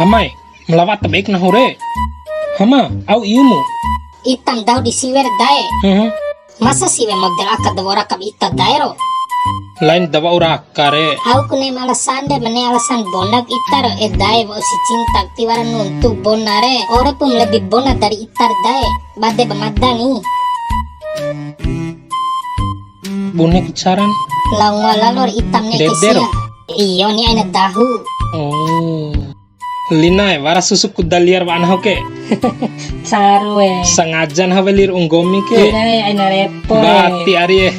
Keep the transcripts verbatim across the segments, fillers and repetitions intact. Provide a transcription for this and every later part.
Hamae, ma lao wa'a ta be ku nahu re. Hama, au iumu. Ita ma dahu di siwe re dae. Mhm. Masa siwe model aka da wa'ura aka ba ita dae ro? Lain da wa'ura aka re. Au ku ne'e ma alasan de, ma ne'e alasan bona ku ita ro, e dae, wa'u si cinta ku tiwara nuntu bona re. Ore pu ma lebih bona dari ita re dae. Bade ba mada ni. Bune ku caran. Lao ngoa lalo re ita ma ne'e ke sia. Dede ro. Iyo ni aina dahu. Oh. Lina e, wara susu ku da liar wa'a nahu ke. Caru e. Sangaja nahu weli ru'u nggomi ke. Ina e, aina repo e. Wati ari e.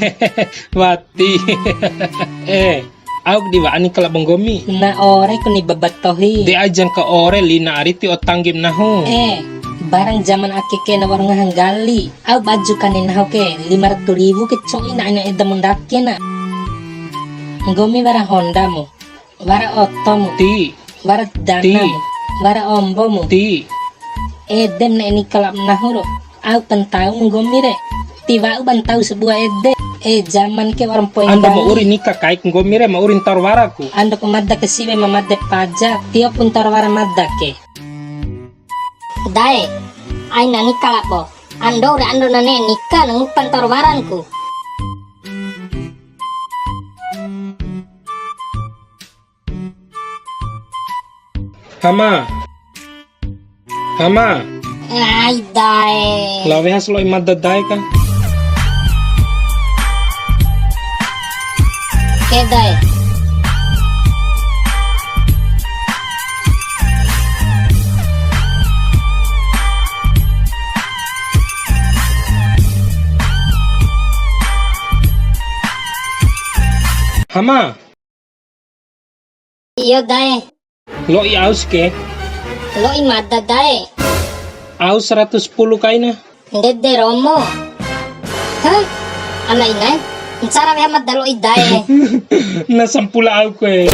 Wati. Eh, au di wa'a nika labo nggomi. Na ore ku ni baba tohi. De ajan ka ore Lina ari ti o tanggim nahu. Eh, barang zaman ake ke na wa'ur ngaha nggali. Au baju kani nahu ke lima ratu riwu ke co'i na aina eda mu ndake na. Nggomi wara honda mu. Wara oto mu. Ti. Wara dana ti. Mu. Wara ombo mu. Ti. Ede ma ne'e nika labo nahu ro. Au pa ntau mu nggomi re. Ti wa'u ba ntau sabua ede. Eh, zaman ke wa'ur mpoa. Ando ma uri nika kai ku nggomi re, ma uri ntaur wara ku. Ando ku mada ke siwe ma made paja. Tio pu ntaur wara mada ke. Dae, aina nika labo. Ando re ando na ne'e nika na ngupa ntaur waran ku. Hama. Hama. Ai, dae. Lao weha si lo'i mada dae ka. Ke dae. Hama. Iyo, dae. Lo'i aus ke? Lo'i mada, dae. Aus seratus sepuluh kaina. Ndede romo. Hah? Ala inae? Ncara weha mada lo'i, dae. Na sampula au ke.